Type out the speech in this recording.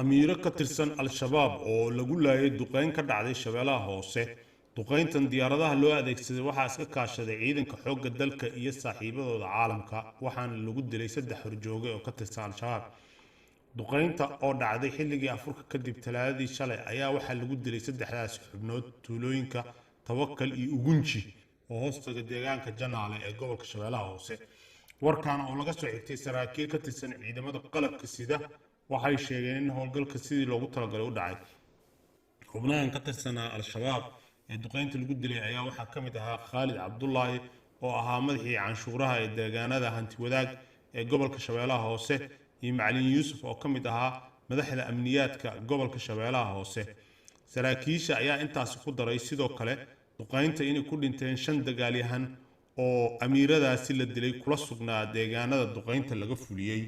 Amiiro ka tirsan Al-Shabaab oo lagu laayay duqeyn ka dhacday Shabeellaha Hoose. Duqeyntan diyaaradaha loo adeegsaday waxaa iska kaashaday ciidanka xoogga dalka iyo saaxiibadooda caalamka, waxaana lagu dilay 3 horjooge oo ka tirsan Al-Shabaab. Duqeynta oo dhacday xilligii afurka kadib Talaadadii shalay ayaa waxaa lagu dilay saddexdaasi xubnood tuulooyinka Tawakal iyo Ugunji oo hoostaga deegaanka Janaale ee gobolka Shabeellaha Hoose. Warkan oo laga soo xigtay saraakiil ka tirsan ciidamada qalabka sida waxay sheegeen in howlgalka sidii loogu talagalay u dhacay. Xubnahan ka tirsanaa Al-Shabaab ee duqeynta lagu dilay ayaa waxaa ka mid ahaa Khaalid Cabdulaahi oo ahaa madaxii canshuuraha ee deegaanada Hantiwadaag ee gobolka Shabeellaha Hoose, iyo Macalin Yuusuf oo ka mid ahaa madaxda amniyaadka gobolka Shabeellaha Hoose. Saraakiisha ayaa intaasi ku daray sidoo kale duqeynta inay ku dhinteen 5 dagaalyahan oo amiiradaasi la dilay kula sugnaa deegaanada duqeynta laga fuliyey.